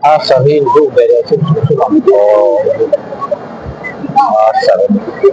A saree in duh ve leh chu chu chu ang aw a saree.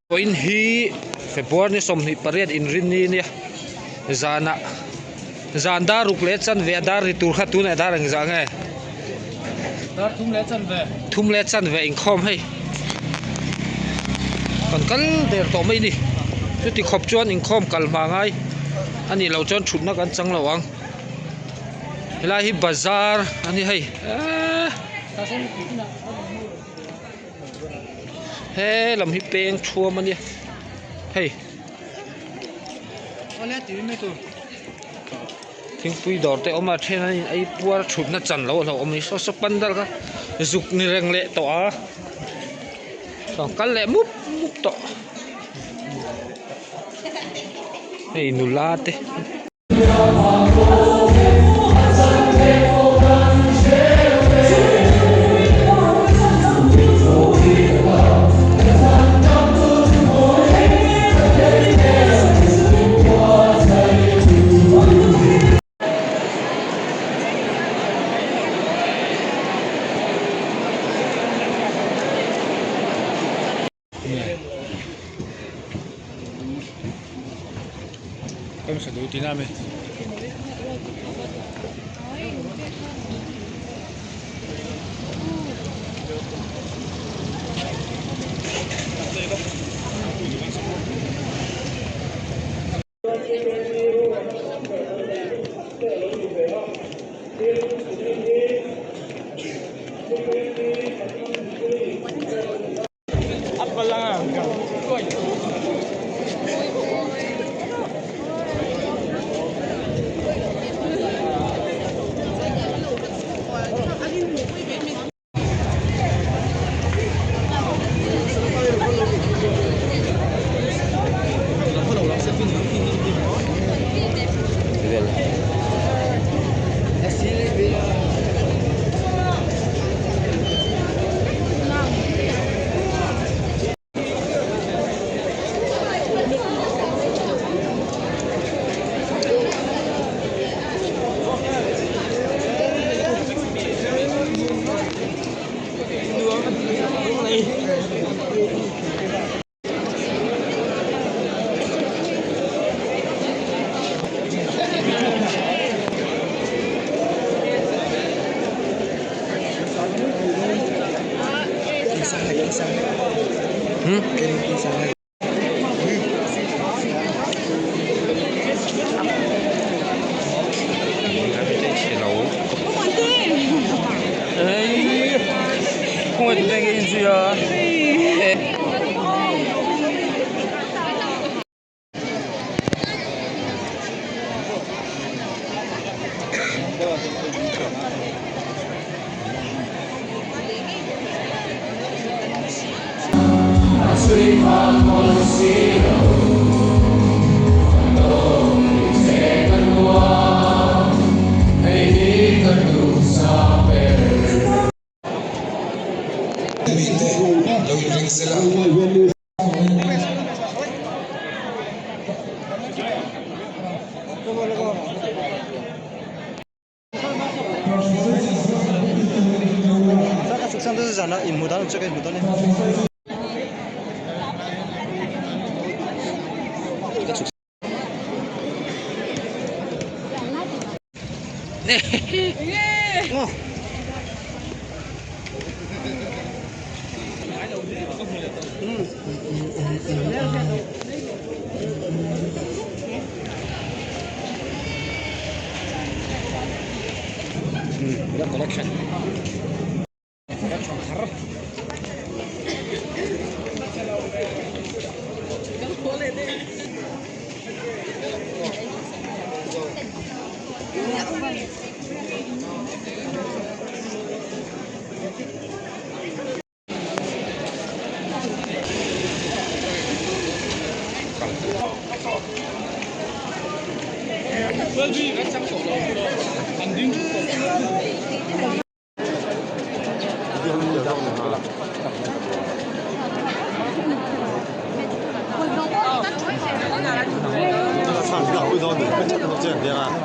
Vawiin hi February ni 28 inrinni nia zanah zan dar ruk leh chanve a dar ri tur kha tunah dar engzah nge Dar thum leh chanve. Thum leh chanve inkhawm hei. Kan kal der tawh mai ni. Chuti khawp chuan inkhawm kal hma ngai a nih loh chuan thutna kan chang lo ang. Helai hi bazar a ni hei eee he lam hi peng thuam a nia hei. Thingpui dawr te a awm a then an in ei puar thutna chan loh a hlauhawm a ni saw saw pandal kha zuk ni reng leh tawh a chuan kal leh mup mup tawh hei nula te. Collection collection thar.